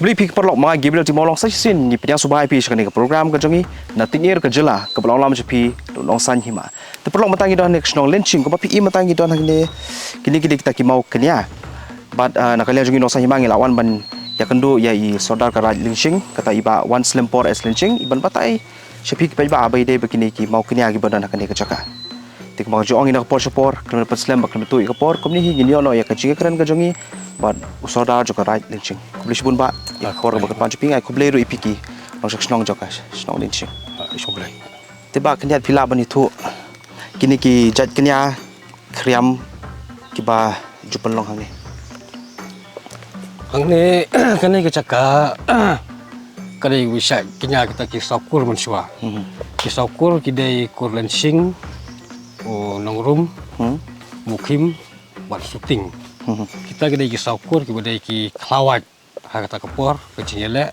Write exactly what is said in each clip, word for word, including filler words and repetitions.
Khublei phi ki paralok, ma nga Gabriel Timolong sa shisien ngi pdiang sngewbha ïa phi sha kane ka program ka jong ngi na Tyngnir ka jylla kaba long lam sha phi da u Nongsaiñ Hima. Te paralok, mynta ngi don ha ka shnong Lynshing, kumba phi i mynta ngi don hangne, kine ki dei kita ki maw kñia. Bad ah, na ka liang jong ngi Nongsaiñ Hima ngi la wan ban ïakynduh ïa i Sordar ka Raid Lynshing, kata i Bah Wanslem Por S Lynshing, i ban batai sha phi ki paidbah ba i dei ba kine ki maw kñia kiba don ha kane ka jaka. Te kumba nga ju ong ïa ka por sha por, khlem da pynslem bad khlem da tuh ïa ka por, kumne hi ngin ïoh noh ïa ka jingkren ka jong ngi bad u Sordar jong ka Raid Lynshing. Khublei shibun Bah ïa ka por kaba phi pan sha phi, nga ai khublei ruh ïa phi ki nongshong shnong jong ka shnong Lynshing. Khublei. Te Bah, khyndiat phi lah ban ïathuh kine ki jait kñia khriam kiba ju pynlong hangne? Hangne, kane ka jaka ka dei wishak kñia kita ki saw kur mynshuwa. Mhm. Ki saw kur ki dei kur Lynshing, u Nongrum, Mhm. Mukhim, bad Suting. Mhm. Kita ki dei ki saw kur kiba dei ki khlawait ha kata ka por ka jingïaleh.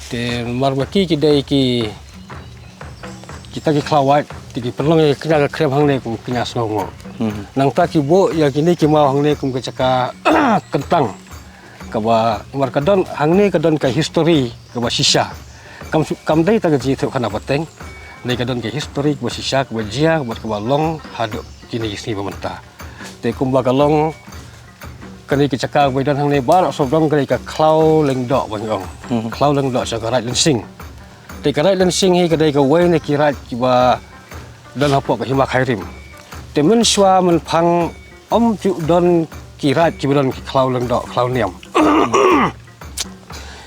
Te namar ba ki ki dei ki kita ki khlawait, te ki pynlong ïa ka kñia ka khriam hangne kum kñia sngewnguh. Mhm. Nangta ki buh ïa kine ki maw hangne kum ka jaka kyntang. Kaba namar ka don hangne ka don ka history kaba shisha. Kam, kam dei tang ka jingïathuhkhana pateng. Dei ka don ka history kaba shisha, kaba jia, kaba, kaba long haduh kine ki sngi ba mynta. Te kumba ka long kane ka jaka ba i don hangne baroh sawdong ka dei ka Khlaw Lyngdoh ba ngi ong. Mhm. Khlaw Lyngdoh jong ka Raid Lynshing. Te ka Raid Lynshing hi ka dei kawei na ki raid kiba don hapoh ka Hima Khyrim. Te mynshuwa mynphang ym ju don ki raid kiba don ki khlaw lyngdoh khlaw niam.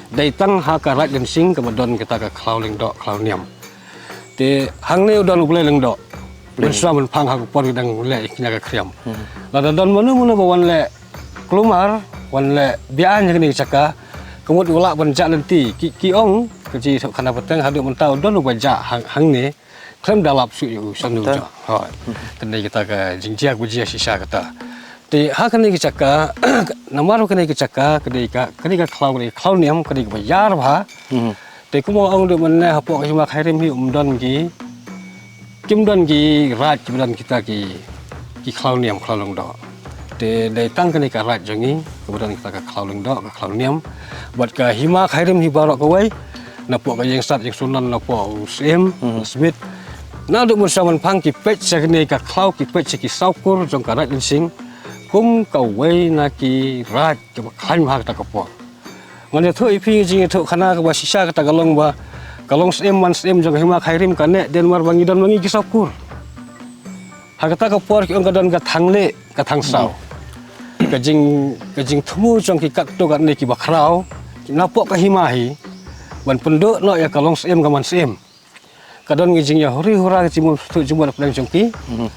Dei tang ha ka Raid Lynshing kaba don kita ka Khlaw Lyngdoh khlaw niam. Te hangne u don u Blei Lyngdoh. Mynshuwa mynphang ha ka por ki dang leh ïa kñia ka khriam. Hmm. Lada don mano mano ba wan leh kulmar, wan leh biang ïa kane ka jaka, ka mut u lah ban jah lynti. Ki, ki ong ka jingïathuhkhana pateng haduh mynta u don uba jah hang, hangne. Khlem da lap shuh ïa u shano u jah. Hooid. Kane kita ka jingjia kaba jia shisha kata. Te ha kane ka jaka, namar kane ka jaka, ka dei ka, kane ka khlaw, kane ka khlaw niam, ka dei kaba ïar bha. Mhm. Te kumba ong duh mynne hapoh ka Hima Khyrim hi ym don ki, kim don ki raid kiba don kita ki, ki khlaw niam khlaw lyngdoh. Te dei tang kane ka raid jong ngi kaba don kita ka Khlaw Lyngdoh ka khlaw niam. Bad ka Hima Khyrim hi baroh kawei, napoh ka Ïengsat Ïengsumnon, napoh u Syiem, Mhm. Smit. Naduh mynshuwa mynphang ki peit sha kane ka khlaw, ki peit sha ki saw kur jong ka Raid Lynshing kum kawei na ki raid kaba khlaiñ bha ha kata ka por. Ngan ïathuh ïa phi ka jingïathuhkhana kaba shisha, kata ka long ba ka Longsyiemmansyiemjong ka Hima Khyrim ka neh dien mar ba ngi don ma ngi ki saw kur. Ha kata ka por ki ong ka don ka thang lieh ka thang saw. Ka jing, ka jingthmu jong ki katto katne kiba khraw napoh ka hima hi ban pynduh noh ïa ka Longsyiem ka Mansyiem. Ka don ka jingïahuri hura ka jingmut, jingmut hapdeng jong ki. Mhm.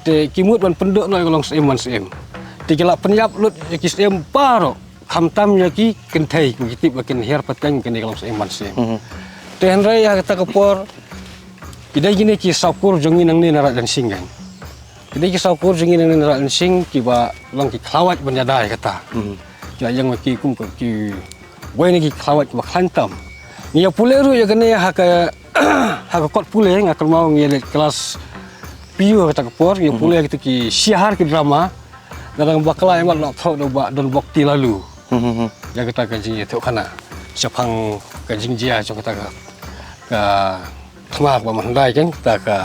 Te ki mut ban pynduh noh ïa ka Longsyiem Mansyiem. Te ki la pynïap lut ïa ki syiem baroh, khamtam ïa ki kynthei, ki tip ba kin hiar pateng kane ka Longsyiem Mansyiem. Mhm. Te hynrei ha kata ka por ki dei kine ki saw kur jong ngi nangne na Raid Lynshing kan. Ki dei ki saw kur jong ngi nangne na Raid Lynshing kiba long ki khlawait ban ïada ïa kata. Mhm. Ki la ïeng ma ki kum kiwei na ki khlawait kiba khlaiñ tam. Ngi ïa pule ruh ïa kane ha ka ha ka kot pule, nga kynmaw ngi leit klas P U ha kata ka por, ngi pule kita ki shiar ki drama, nga dang bakla ïa mat la thoh da u Bah Donbok T Laloo. Hmm, hmm, hmm. Ïa kata ka jingïathuhkhana shaphang ka jingjia jong kata ka, ka thma kaba mynhyndai kan, kata ka,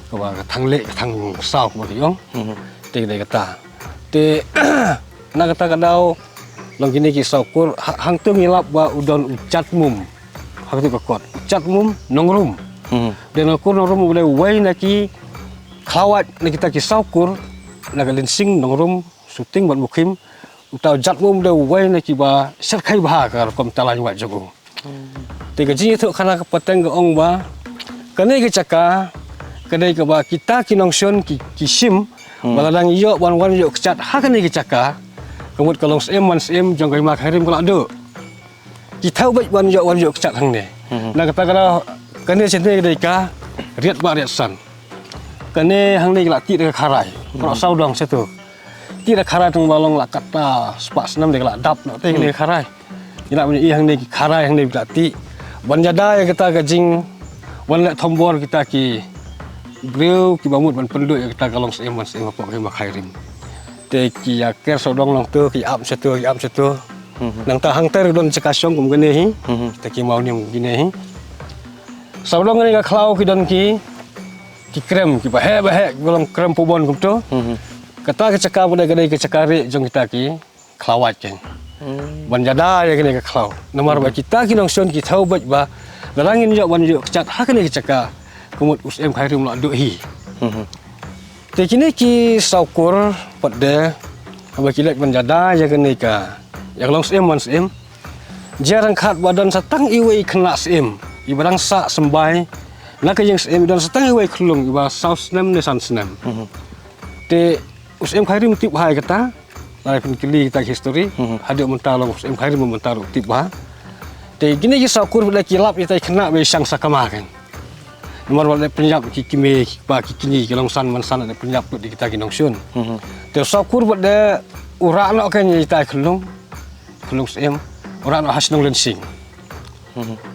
kaba ka thang lieh, ka thang saw kaba ki ong. Hmm, hmm. Te dei kata. Te na kata ka daw long kine ki saw kur, ha, hangto ngi lap ba u don u Jatmum. Ha katu ka kot. U Jatmum Nongrum. Hmm. Dei na kur Nongrum u dei uwei na ki khlawait na kita ki saw kur na ka Lynshing, Nongrum, Suting bad Mukhim. Uta u Jatmum u dei uwei na kiba syrkhei bha ka rukom talain wait jong u. Te ka jingïathuhkhana ka pateng ka ong ba kane ka jaka ka dei kaba kita ki nongshun ki, ki shim, hmm, ba la dang ïoh ban wan ïoh kjat ha kane ka jaka, ka mut ka Longsyiem Mansyiem jong ka Hima Khyrim ka la duh. Ki thaw beit ban ïoh, ban ïoh kjat hangne. Hmm. Na kata ka daw kane shane ka dei ka Riat Bah Riat San. Kane hangne ki la tih da ka kharai. Hmm. Baroh sawdong shato. Tih da kharai tang ba long la katta spah snem de ka la dap noh te kane, hmm, kharai. Ngi la ïohi hangne ki kharai hangne ki la tih ban ïada ïa kata ka jing, wan leh thombor kita ki briew kiba mut ban pynduh ïa kata ka Longsyiem Mansyiem hapoh ka Hima Khyrim. Te ki ïa ker sawdong long to, ki ap shato, ki ap shato. Nangta hangta ruh don jaka shong kum kane hi. Kita ki mawniam kine hi. Sawdong kane ka khlaw ki don ki, ki krem, ki baheh baheh, ki long krem pubon kumto. Kata ka jaka ba dei ka dei ka jaka rieh jong kita ki khlawait kein. Ban jada ïa kane ka khlaw. Namar ba kita ki nongshun ki thaw bad ba lada ngin ïoh ban ïoh kjat ha kane ka jaka, ka mut u Syiem Khyrim lah duh hi. Te kine ki saw kur pat de, haba ki leit ban jada ïa kane ka, ïa ka long syiem man syiem. Jia ryngkat ba don sa tang iwei khynnah syiem iba dang sah symbai na ka ïing syiem, i don sa tang iwei khyllung iba saw snem ne san snem. Te u Syiem Khyrim tip bha ïa kata. Lada phin kylli kita ki history, haduh mynta long u Syiem Khyrim mynta ruh tip bha. Te kine ki saw kur pat de ki lap ïa kita ki khynnah ba i shang sakma kein. Namar ba la pynïap ki kmie, ki kpa, ki kñi, ki long san man san, la pynïap lut ïa kita ki nongshun. Te u saw kur pat de u rah noh kein ïa kita ki khyllung, khyllung syiem, u rah noh ha shnong Lynsing.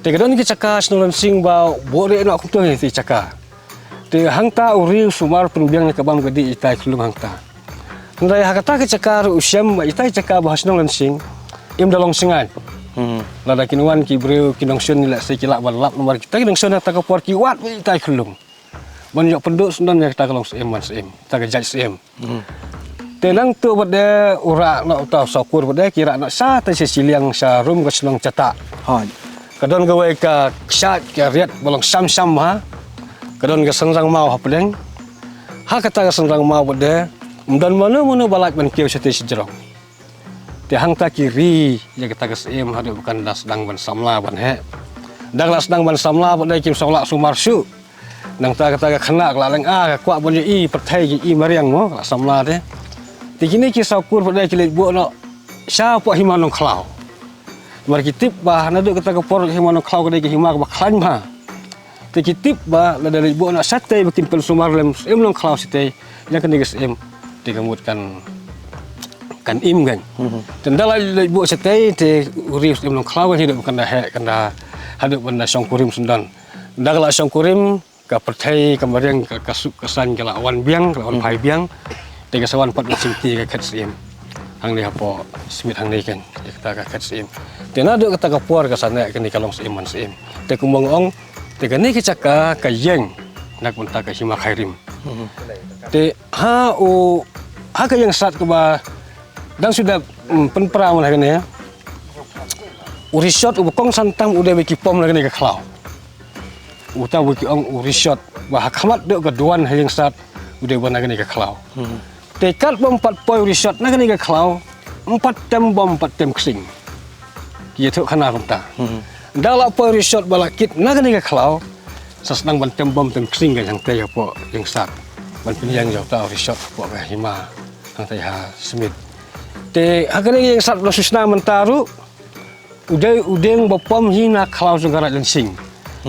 Te ka don ki jaka shnong Lynsing ba buh rieh noh kumto ïa kita ki jaka. Te hangta u ri u sumar pynbiang ïa ka bam ka dih ïa kita ki khyllung hangta. Hynrei ha kata ka jaka ruh u shem ba ita i jaka ba ha shnong Lynsing im da long shngain. Lada kin wan ki briew ki nongshun, lehse ki lah ban lap namar kita ki nongshun ha kata ka por ki wad ita i khyllung ban ïoh pynduh syndon ïa kata ka long syiem man syiem, kata ka jait syiem. Te nangta pat de u rah noh uta u saw kur pat de ki rah noh sha tai sha shiliang sha rum ka shnong Chatah. Hooid. Ka don kawei ka kshaid ka riat ba long sham sham ha. Ka don ka synrang maw ha pdeng. Ha kata ka synrang maw pat de ym don mano mano ba lait ban kiew shatei shajrong. Te hangta ki ri ïa kata ka syiem haduh ba kan da sdang ban samla ban heh. Da ka la sdang ban samla pat de kim sngewlah sumar shuh. Nangta kata ka khynnah ka la lynga, ka kwah ban ïohi pyrthei, ki i mariang mo, ka la samla te. Te kine ki saw kur pat de ki leit buh noh shapoh Hima Nongkhlaw. Namar ki tip ba naduh kata ka por Hima Nongkhlaw ka dei ka hima kaba khlaiñ bha. Te ki tip ba lada leit buh noh shatei ba kin pynsumar lem Syiem Nongkhlaw shatei, ïa kane ka syiem te ka mut kan, kan im kan. Te ynda la leit buh shatei te u ri Syiem Nongkhlaw kan haduh kan da heh, kan da, haduh ban da shongkurim syndon. Ynda ka la shongkurim, ka pyrthei, ka mariang, ka, ka suk ka saiñ ka la wan biang, ka la wan phai biang. Te ka sa wan pat ban shimti ïa ka khet syiem hangne hapoh Smit hangne kan, ïa kata ka khet syiem. Te naduh kata ka por ka sa neh kane ka long syiem man syiem. Te kumba nga ong, te kane ka jaka ka ïeng na ka bynta ka Hima Khyrim. Te ha u, ha ka ïeng sat kaba dang shu dep, mm, pynpra man ha kane, u rishot uba kongsan tam u dei ba ki pom na kane ka khlaw. Uta ba ki ong u rishot ba ha khmat duh ka duwan ha ïeng sat u dei ba na kane ka khlaw. Te kat bym pat poi u rishot na kane ka khlaw, ym pat tem bom, ym pat tem ksing. Ki ïathuh khana kumta. Ynda la poi u rishot ba la kit na kane ka khlaw, sa sdang ban tem bom tem ksing ka hangtei hapoh ïeng sat. Ban pynïeng ïa uta u rishot hapoh ka hima hangtei ha Smit. Te ha kane ka ïeng sat ba la shu shna mynta ruh, u dei u dieng ba pom hi na khlaw jong ka Raid Lynsing.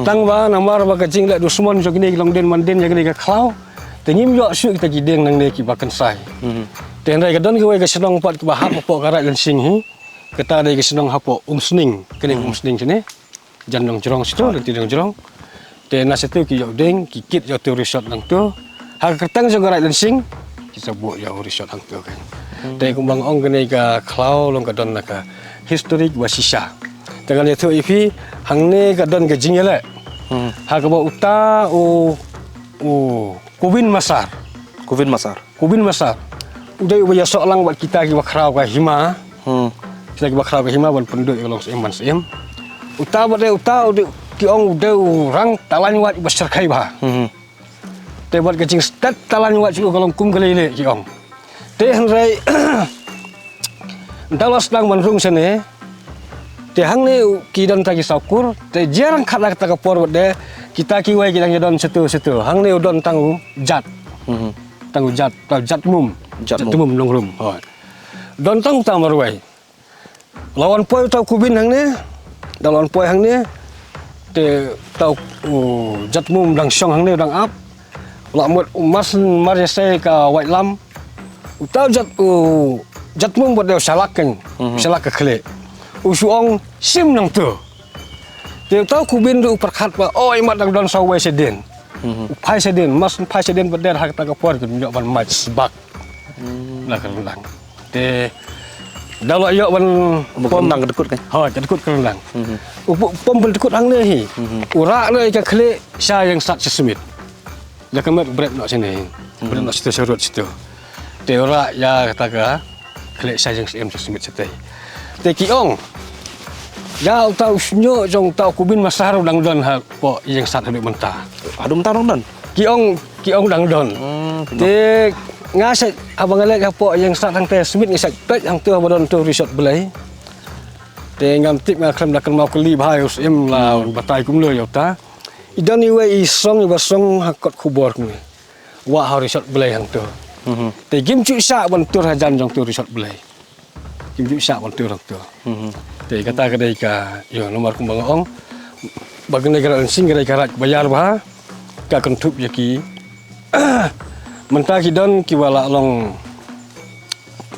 Tang ba namar ba ka jingleh dusmon jong kine ki longdien mandien ïa kane ka khlaw, te ngim ïoh shuh kita ki dieng nangne kiba kynsai. Te hynrei ka don kawei ka shnong pat kaba hap hapoh ka Raid Lynsing hi. Kata dei ka shnong hapoh Umsning, kane Umsning shane. Jan Nongjrong shatu, lynti Nongjrong. Te na shatu ki ïoh dieng, ki kit ïa utu u rishot nangtu. Ha ka kyrteng jong ka Raid Lynsing ki sa buh ïa u rishot hangtu kan. Te kumba nga ong kane ka khlaw long ka don na ka history ba shisha. Te ngan ïathuh ïa phi, hangne ka don ka jingïaleh. Ha kaba uta u, u Kubin Masar. Kubin Masar. Kubin Masar u dei uba ïasoh lang bad kita kiba khraw ka hima. Kita kiba khraw ka hima ban pynduh ïa ka long syiem man syiem. Uta bad dei uta u dei, ki ong u dei u rang talain wait uba shyrkhei bha. Te bad ka jingstet talain wait jong u ka long kum ka leilieh ki ong. Te hynrei ynda la sdang ban rung shane, te hangne ki don ta ki saw kur, te jia ryngkat la kata ka por bad de kita kiwei ki dang ïa don shatu shatu. Hangne u don tang u Jat. Tang u Jat, tang u Jat Mum. Jat Mum. Jat Mum Nongrum. Hooid. Don tang uta marwei. La wan poi uta u Kubin hangne. Da la wan poi hangne. Te uta u Jat Mum dang shong hangne dang ap. La mut u Mas Mar Ïasei ka Waitlam. Uta u Jat, u Jat Mum bad de u Shalak kan. U Shalak ka Khlieh. U shu ong shim nangtu. Te uta u Kubin ruh u pyrkhat ba, o, i mat dang don sa uwei shadien. U phai shadien, mas phai shadien bad de ha kata ka por te ym ïoh ban mait sbak. Na ka ryndang. Te Da la ïoh ban pom. Ka dkut kan. Ha, ka dkut ka ryndang. U pom ban dkut hangne hi. U rah noh ïa ka khlieh sha ïing sat sha smit. Ïa ka met bret noh shane. Bret noh shito sha rud shito. Te u rah ïa kata ka khlieh sha ïing siem sha smit shate. Te ki ong, ïa uta u shñiuh jong uta u Kubin Massar u dang don hapoh ïing sat haduh mynta. Haduh mynta u dang don? Ki ong, ki ong dang don. Te nga sa, haba nga leit hapoh ïing sat hangta smit nga sa peit hangta haba don uto u ri shot blei. Te ngam tip, nga khlem da kynmaw kylli bha ïa u Syiem la batai kumno ïa uta. I don iwei i song, iba song ha kot khubor kumne. Wah ha u ri shot blei hangto. Te kim ju shah ban tur hajan jong uto u ri shot blei. Kim ju shah ban tur hangto. Te kata ka dei ka, ïoh, namar kumba nga ong, ba kane ka Raid Lynsing ka dei ka raid ba ïar bha, ka kynthup ïa ki. Mynta ki don kiba la long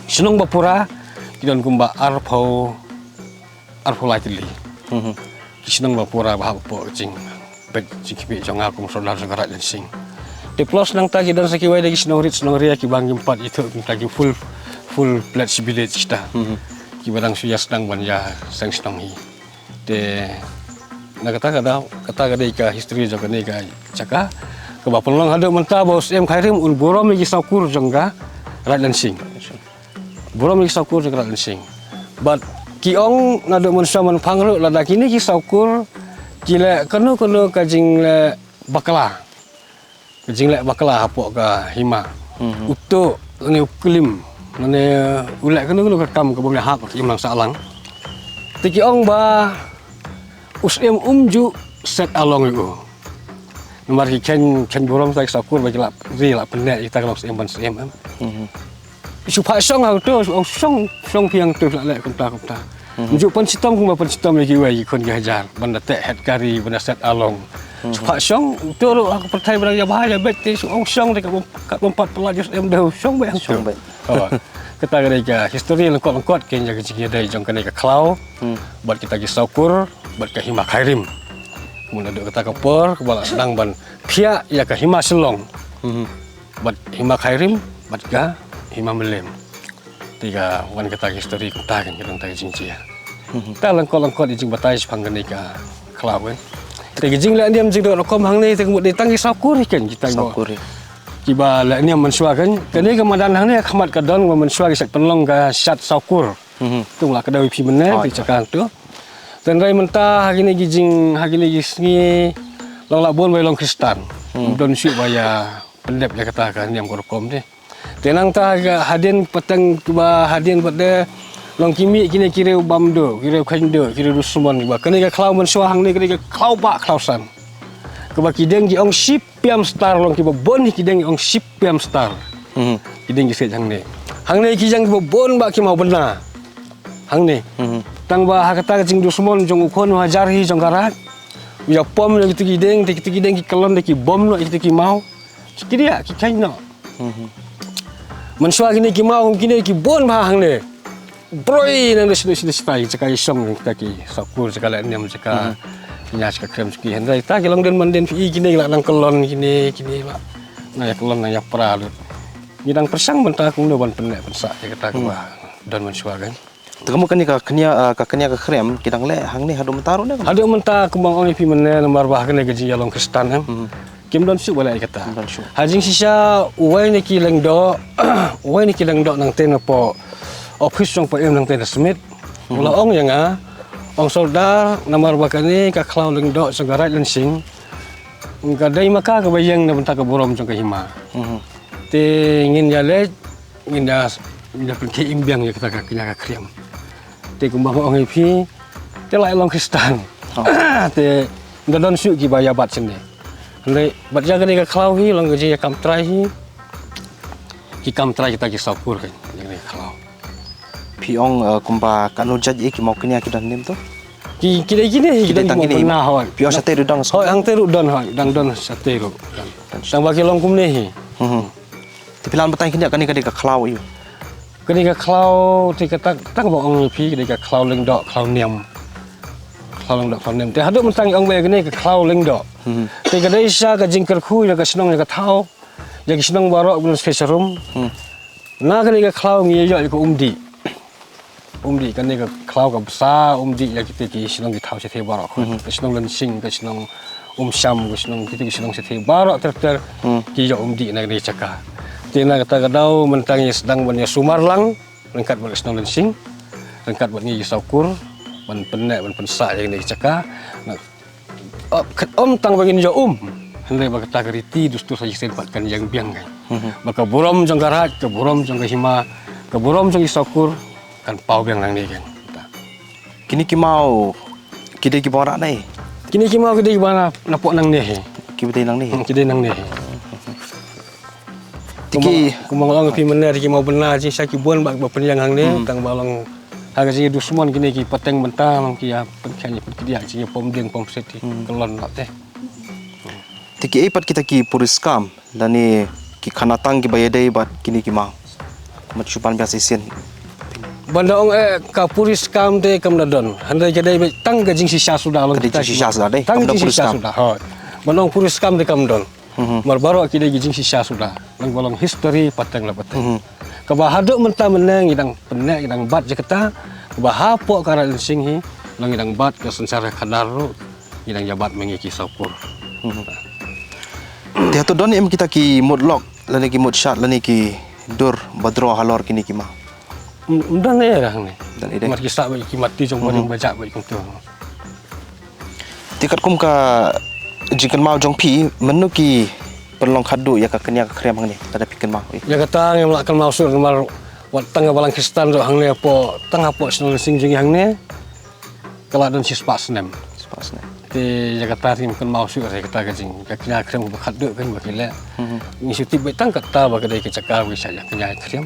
shnong ba pura, ki don kumba arphew, arphew lai tylli. Ki shnong ba pura ba hap hapoh jing, bad jingkhmih jong nga kum u sordar jong ka Raid Lynsing. Te plus nangta ki don sa kiwei de ki shnong rit shnong ria kiba ngim pat ithuh, kumta ki full, full fledged village kita. Kiba dang shu ïa sdang ban ïa seng shnong hi. Te na kata ka daw, kata ka dei ka history jong kane ka jaka. Kaba pynlong haduh mynta ba u Syiem Khyrim un burom ïa ki saw kur jong ka Raid Lynsing. Burom ïa ki saw kur jong ka Raid Lynsing. Bad ki ong naduh mynshuwa mynphang ruh lada kine ki saw kur ki leh kano kano ka jingleh bakla. Ka jingleh bakla hapoh ka hima. Uto lane u klim lane u leh kano kano ka kam kaba ym ïahap ka imlang sahlang. Te ki ong ba u Syiem um ju set along ïa u. Namar ki kheiñ, kheiñ burom sa ki saw kur ba ki la ri la pynneh ïa kita ki long syiem ban syiem em. Shu phah shong hangto, shu ong shong, shong phi hangto, la leh kumta kumta. Ju pynshitom kumba pynshitom ïa kiwei ki khun ki hajar ban da teh het kari, ban da set along. Shu phah shong, uto ruh ha ka pyrthei ba dang ïa bha ïa beit te shu ong shong te ka bym, ka bym pat pynlait ïa u Syiem da u shong beit hangto. Shong beit. Kata ka dei ka history lyngkot lyngkot ka ïa ka jingïadei jong kane ka khlaw bad kita ki saw kur bad ka hima Khyrim. Kumno naduh kata ka por kaba la sdang ban phiah ïa ka hima Shillong bad hima Khyrim bad ka hima Mylliem. Te ka wan kata ka history kumta kan, ka dang ta ka jingjia. Ta lyngkot lyngkot ïa jingbatai shaphang kane ka khlaw kan. Te ka jingleh niam jingdon rukom hangne te ka mut dei tang ki saw kur hi kan kita. Saw kur hi. Kiba leh niam mynshuwa kan. Kane ka madan hangne ha khmat ka don ba mynshuwa ki sa pynlong ka shad saw kur. Tu la ka dei phi mynne, phi jaka tu. Tynrai mynta ha kine ki jing, ha kine ki sngi long la bun ba ïa long Khristan. Don shuh ba ïa pyndep ïa kata ka niam ka rukom te. Te nangta ka hadien pateng kiba hadien pat de long ki mih kine ki riew bam duh, ki riew kheiñ duh, ki riew dusmon kiba kane ka khlaw mynshuwa hangne ka dei ka khlaw bah khlaw san. Kaba ki dieng ki ong shipïam star long kiba bun hi ki dieng ki ong shipïam star. Ki dieng ki siej hangne. Hangne ki jang kiba bun bah ki mawbynna. Hangne. Tang ba ha kata ka jingdusmon jong u khun u hajar hi jong ka raid. U ïa pom ïa kitu ki dieng, te kitu ki dieng ki kyllon da ki bom noh ïa kitu ki maw. Ki diah, ki kheiñ noh. Mynshuwa kine ki maw kum kine ki bun bha hangne. Broi nang da shino shino shita ki jaka ïa shong kita ki saw kur jaka leh niam jaka. Nia jaka khrem jaka hynrei ta ki long dien man dien phi kine ki la nang kyllon kine kine la. Nang ïa kyllon nang ïa pra lut. Ngi dang pyrshang mynta kumno ban pynneh pynsah ïa kata kaba don mynshuwa kan. Te ka mut kane ka kñia, ah, ka kñia ka khrem ki dang leh hangne haduh mynta ruh ne? Haduh mynta kumba nga ong ïa phi mynne namar ba ha kane ka jingïalong Khristan em. Kim don shuh ba leh ïa kata. Kim don shuh. Ha jingshisha uwei na ki lyngdoh, uwei na ki lyngdoh nangtei napoh office jong Paiem nangtei na Smit. U la ong ïa nga, ong sordar namar ba kane ka khlaw lyngdoh jong ka Raid Lynsing ka dei ma ka kaba ïeng na bynta ka burom jong ka hima. Te ngin ïaleit ngin da, ngin da pynkhie im biang ïa kata ka kñia ka khrem. Te kumba nga ong ïa phi, te la long Khristan. Te da don shuh kiba ïa bat shane. Hynrei bad ïa kane ka khlaw hi long ka jingïakam trai hi. Ki kam trai kita ki saw kur kan ïa kane ka khlaw. Phi ong, eh, kumba kano jait ïa ki maw kñia ki don nim tu? Ki, ki dei kine hi, ki dei tang kine. Phi ong shatei ruh don? Hoi, hangtei ruh don, hoi, dang don shatei ruh. Tang ba ki long kumne hi. Te phi lah ban batai kane, kane ka dei ka khlaw ïa u? Kane ka khlaw te kata, tang ba ong ïa phi ka dei ka khlaw lyngdoh khlaw niam. Khlaw lyngdoh khlaw niam. Te haduh mynta ngi ong ba ïa kane ka khlaw lyngdoh. Te ka dei sha ka jingkyrkhu ïa ka shnong ïa ka thaw. Ïa ki shnong baroh ki ban sngewsih sharum. Na kane ka khlaw ngi ïoh ïa ka umdih. Um dih kane ka khlaw ka bsa, um dih ïa kite ki shnong ki thaw shathie baroh. Ka shnong Lynsing, ka shnong Umsham, ka shnong kite ki shnong shathie baroh ter ter ki ïa um dih na kane ka jaka. Te na kata ka daw mynta ngi sdang ban ïa sumar lang ryngkat bad ka shnong Lynsing, ryngkat bad ngi ki Sawkur, ban pynneh ban pynsah ïa kane ka jaka. Na Kat ym tang ba ngin ïa um, hynrei ba kata ka riti dustur sa shisien pat kan ïeng biang kai. Ba ka burom jong ka raid, ka burom jong ka hima, ka burom jong i Sawkur kan paw biang nangne kan. Kine ki maw, ki dei ki ba rah nai. Kine ki maw ki dei ki ba na pok nangne hi. Ki ba dei nangne hi. Hmm, ki dei nangne hi. Tiki kumba nga ong phi mynne ki maw bynna jingshisha ki bun ba pynïeng hangne tang ba long ha ka jingdusmon kine ki pateng mynta long ki ïa pynkheiñ pynkhia jingpom dieng pom set ki kyllon noh te. Tiki ei pat kita ki puriskam lane ki khanatang ki ba ïadei bad kine ki maw. Mat shupan biasa isin. Ban da ong eh ka puriskam te kam da don. Hynrei ka dei tang ka jingshisha suda long kita ki. Jingshisha suda dei. Tang jingshisha suda. Hoi. Ban ong puriskam te kam don. Mar baroh ki dei ki jingshisha suda. Nang ba long history pateng la pateng. Kaba haduh mynta mynne ngi dang pynneh ngi dang bat ïa kata. Kaba hapoh ka Raid Lynsing hi long ngi dang bat ka synshar khadar ruh ngi dang ïa bat ma ngi ki Sawkur. Te hato don em kita ki mut lok lane ki mut shat lane ki dur ba draw halor kine ki maw. Ym don eh hangne. Don eh dei. Mar ki sah ba ki mati jong ba jong ba jak ba kumtu. Te katkum ka jingkynmaw jong phi mynno ki pynlong khadduh ïa ka kñia ka khriam hangne lada phi kynmaw. Ïa kata ngim lah kynmaw shuh namar wat tang ka balang Khristan ruh hangne hapoh tang hapoh shnong Lynsing jong ngi hangne ka la don shispah snem. Shispah snem. Te ïa kata ngim kynmaw shuh re kata ka jing ka kñia khriam ba khadduh kan ba ki leh. Ngi shu tip ba tang kata ba ka dei ka jaka ba ki shah ïa kñia khriam.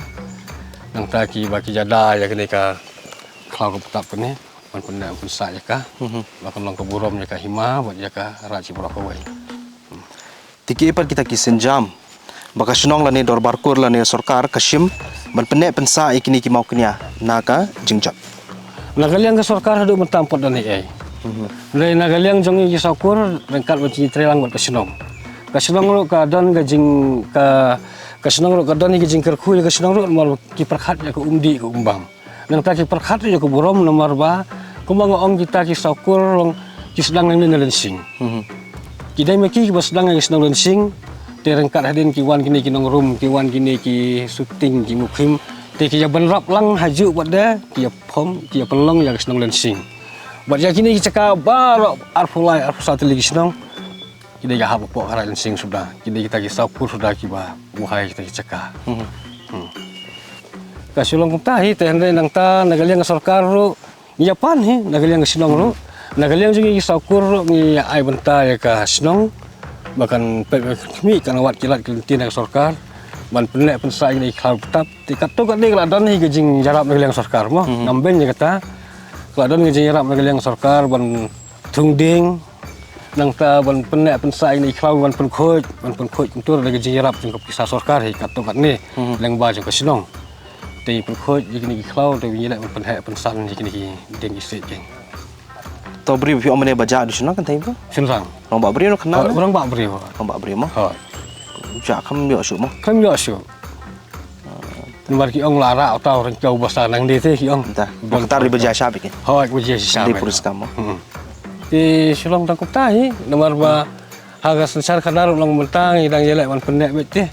Nangta ki ba ki jada ïa kane ka khlaw ka btap kane. Ban pynneh ban pynsah ïa ka. Ba kan long ka burom ïa ka hima bad ïa ka raid baroh kawei. Te ki ei pat kita ki sienjam ba ka shnong lane dorbar kur lane sorkar ka shim ban pynneh pynsah ïa kine ki maw kñia na ka jingjot. Na ka liang ka sorkar haduh mynta ym pat don ei ei. Hynrei na ka liang jong ngi ki Sawkur ryngkat bad jingtreilang bad ka shnong. Ka shnong ruh ka don ka jing ka ka shnong ruh ka don ka jingkyrkhu ïa ka shnong ruh namar ki pyrkhat ïa ka um dih ka um bam. Nangta ki pyrkhat ïa ka burom namar ba kumba nga ong kita ki Sawkur long ki sdang nangne na Lynsing. Ki dei ma ki kiba sdang ïa ka shnong Lynsing. Te ryngkat hadien ki wan kine ki nongrum ki wan kine ki shooting ki mukhim. Te ki ïa bynrap lang hajuh bad de ki ïa pom ki ïa pynlong ïa ka shnong Lynsing. Bad ïa kine ki jaka baroh arphew lai arphew saw tylli ki shnong. Ki dei ka hap hapoh ka Raid Lynsing suda ki dei kita ki Sawkur suda kiba buhai kita ki jaka. Ka shu long kumta hi te hynrei nangta na ka liang ka sorkar ruh ngi ïa pan hi na ka liang ka shnong ruh na ka liang jong ngi ki Sawkur ruh ngi ïa ai bynta ïa ka shnong ba kan peit ba kan khmih kan wad ki lad ki lynti na ka sorkar ban pynneh pynsah ïa ki khlaw btap te katto katne ka la don hi ka jingïarap na ka liang sorkar mo ngam beiñ ïa kata ka la don ka jingïarap na ka liang sorkar ban thung dieng nangta ban pynneh pynsah ïa kine ki khlaw ban pynkhuid ban pynkhuid kumtur da ka jingïarap jong ka pisa sorkar hi katto katne lyngba jong ka shnong. Te pynkhuid ïa kine ki khlaw te ïa leh ban pynheh pynsan ïa kine ki dieng ki siej ki. To briew phi ong mane ba jah du shnong kan tai ko? Shynrang. Rangbah briew no khynnah. Rangbah briew. Rangbah briew mo. Ha. Jah kham ïoh shuh mo. Kham ïoh shuh. Namar ki ong la rah uta u ryngkew ba sa nang dei te ki ong. Ta. Ba kata ri ba jia shap ki. Hooid ba jia shap. Dei puriskam mo. Te shu long tang kumta hi namar ba ha ka synshar khadar u long mynta ngi dang ïaleh ban pynneh beit te.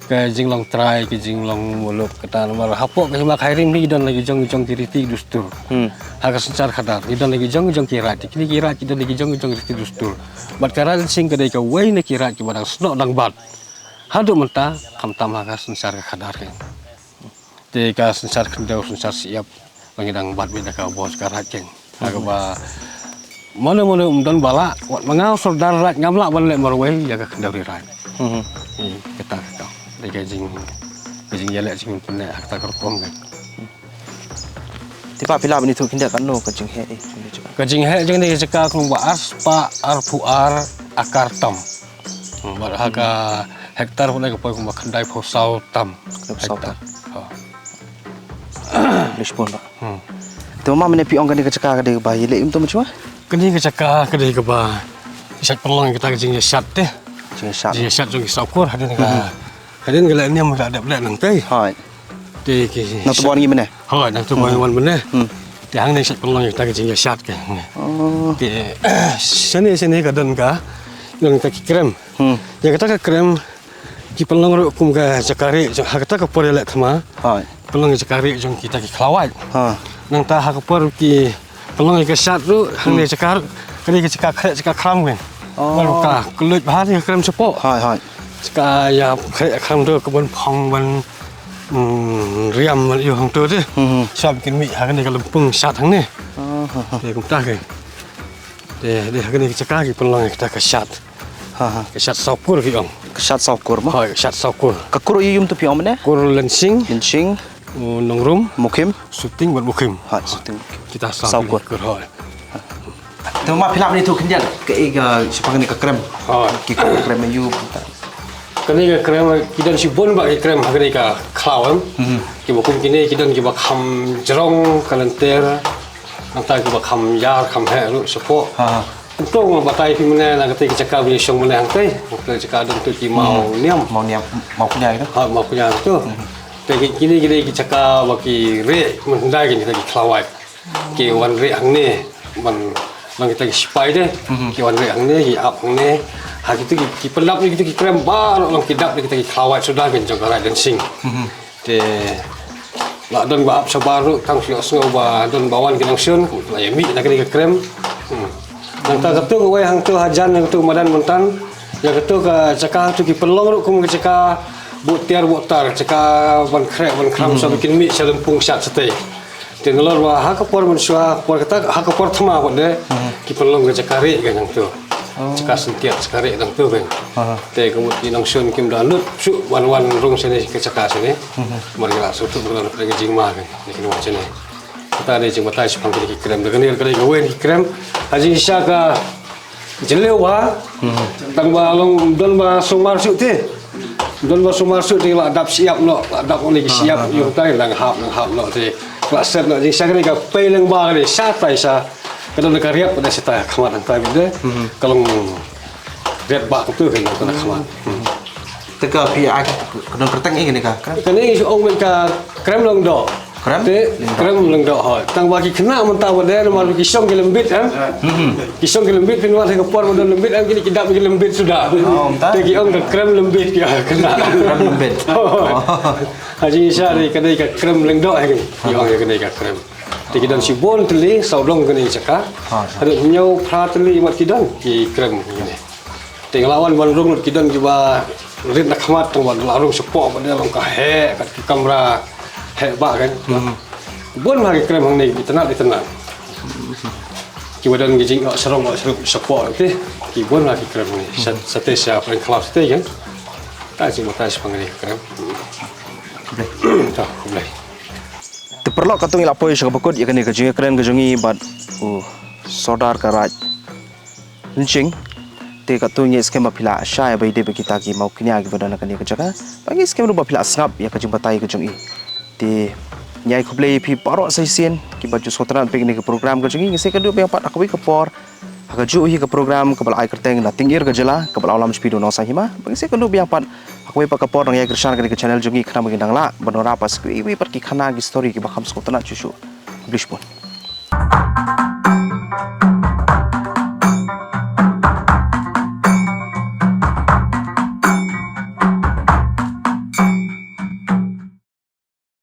Ka jinglong trai ka jinglong muluk kata namar hapoh ka hima ka Khyrim hi don la ki jong ki jong ki riti dustur. Ha ka synshar khadar hi don la ki jong ki jong ki raid kine ki raid ki don la ki jong ki jong ki riti dustur. Bad ka Raid Lynsing ka dei kawei na ki raid kiba dang snoh dang bat. Haduh mynta khamtam ha ka synshar ka khadar kein. Te ka synshar khyndew synshar shyiap ba ngi dang bat beit da ka bor ka raid kein. Ha kaba mano mano um don ba lah wat ma nga u sordar raid ngam lah ban leh marwei ïa ka khyndew ri raid. Ïa kata ka kam. Dei ka jing ka jingïaleh jingpynneh ha kata ka rukom kein. Te pa phi lah ban ïathuh khyndiat katno ka jingheh eh. Ka jingheh jong kane ka jaka kumba arspah arphew ar akar tam. Bad ha ka hektar pat ka poi kumba khyndaiphew saw tam. Khyndaiphew saw tam. Leh shibun ba. Te ma mane phi ong kane ka jaka ka dei kaba ïaleh im to mynshwa? Kane ka jaka ka dei kaba shat pynlong kata ka jingïashat te. Jingïashat. Jingïashat jong ki Sawkur hadien ka hadien ka leh niam ka dep leh nangtei. Hai. Ki, ki, na tu ba wan ngi mynne. Hooid, na tu ba wan mynne. Hmm. Te hangne sha pynlong ïa kita ki jingïashad ka. Oh. Te shane shane ka don ka, don kita ki krem. Hmm. Ïa kata ka krem ki pynlong ruh kum ka jaka rieh jong, ha kata ka por ïaleh thma. Hooid. Pynlong ïa jaka rieh jong kita ki khlawait. Ha. Nangta ha ka por ki pynlong ïa ka shad ruh, hangne jaka ruh, kane ka jaka khreh jaka khram kan. Oh. Baroh ka, ka luid bha ïa ka krem shapoh. Hooid, hooid. Jaka ïa khreh khram ruh ka ban phong ban, mm, riam ban ïoh hangto te. Hmm. Shwa ba kin mih ha kane ka lympung shad hangne. Oh, ha, ha. Te kumta kan. Te, te ha kane ka jaka ki pynlong ïa kata ka shad. Ha, ha. Ka shad saw kur ki ong. Ka shad saw kur mo? Hooid, ka shad saw kur. Ka kur ïa um tu phi ong mynne? Kur Lynsing. Lynsing. U Nongrum. Mukhim. Suting bad Mukhim. Ha, Suting. Kita saw kur. Saw kur, hooid. Te ma phi lah ban ïathuh khyndiat kaei ka, shaphang kane ka krem. Hooid. Ki krem ïa u. Kane ka krem ki don shibun bah ki krem ha kane ka khlaw em. Mhm. Kiba kum kine ki don kiba kham jrong ka lynter. Nangta kiba kham ïar kham heh ruh shapoh. Ha, ha. Kumto nga batai phi mynne na kata ka jaka ba ngi shong mynne hangtai. Kata ka jaka don tu ki maw niam. Maw niam, maw kñia tu. Ha, maw kñia tu. Mhm. Te ki, kine, kine ki jaka ba ki rieh mynhyndai kine kita ki khlawait. Ki wan rieh hangne ban, ban kita ki sipai te. Mhm. Ki wan rieh hangne, ki ap hangne. Ha kita ki, ki pynlap ïa kita ki krem baroh long ki dap ïa kita ki khlawait suda kan jong ka Raid Lynsing. Mhm. Te la don ba ap shabar ruh tang shu ïohsngew ba don ba wan ki nongshun, la ïa mih na kane ka krem. Hmm. Nangta katu kawei hangtu hajan ïa katu madan mynta. Ïa katu ka jaka hangtu ki pynlong ruh kum ka jaka buh tiar buh tar, jaka ban khreh ban khram sa ba kin mih sha lympung shad shatei. Te nalor ba ha ka por mynshuwa, por kata ha ka por thma pat de ki pynlong ka jaka rieh ka hangtu. Oh. Jaka syntiat jaka rieh hangtu kan. Aha. Te ka mut ki nongshun kim da lut shuh ban wan rung shane ka jaka shane. Mhm. Mar ki la shu tu ban lut ka jingma kan. Ni ki wan shane. Kata de jingbatai shaphang kine ki krem. Da kane ka dei kawei ki krem. Ha jingshisha ka jylliew bha. Mhm. Tang ba long don ba sumar shuh te. Don ba sumar shuh te la dap shyiap noh, la dap ne ki shyiap ïa utai dang hap dang hap noh te. La set noh jingshisha kane ka pei lyngba kane shatai sha. Ka don ka riat pat da shatai khmat hangtai bad de. Mhm. Ka long riat ba ka tu kan ka na khmat. Te ka phi ai ka don kyrteng ïa kane ka krem? Kane ong ban ka krem lyngdoh. Krem? Te lyngdoh. Krem lyngdoh hooid. Tang ba ki khynnah mynta ba de namar ki shong ki lynti em. Mhm. Ki shong ki lynti phin wan ha ka por ba don lynti em kine ki dap ki lynti suda. Oh, mynta. Te ki ong ka krem lynti ki khynnah. Krem lynti. Oh. Ha jingshisha de ka dei ka krem lyngdoh ha kane. Ki ong ïa kane ka krem. Te ki don shibun tylli sawdong kane jaka. Ha, ha. Haduh hynñiew phra tylli mat ki don ki krem kine. Te nga la wan ban rung lut ki don kiba rit na khmat tang ban la rung shapoh ba de long ka heh kat ki kamra heh ba kan. Hmm. Bun ha ki krem hangne ki tnat ki tnat. Kiba don ki jing oh sarong oh sarong shapoh te. Ki bun ha ki krem hangne. Sat sate sha pran khlaw sate kan. Ta jing mata sha pang ki krem. Khublei. Ta khublei. Te paralok katto ngi la poi sha kaba kut ïa kane ka jingïakren ka jong ngi bad u Sordar ka Raid Lynsing. Te katto ngi skhem ba phi la shai ba ïadei bad kita ki maw kñia kiba don ha kane ka jaka. Ba ngi skhem ruh ba phi la sngap ïa ka jingbatai ka jong i. Te ngi ai khublei ïa phi baroh sa shisien kiba ju sngewtynnat peit kane ka program ka jong ngi. Ngi sa ïakynduh biang pat ha kawei ka por. Ha kajuh hi ka program kaba la ai kyrteng Na Tyngir ka Jylla kaba la wallam sha phi da u Nongsang Hima. Ba ngin sa ïakynduh biang pat ha kawei pat ka por, nang ïai kyrshan kane ka channel jong ngi khnang ba ngin nang lah ban wanrah pat sa kiwei kiwei pat ki khana ki story kiba kham sngewtynnat shuh shuh. Khublei shibun.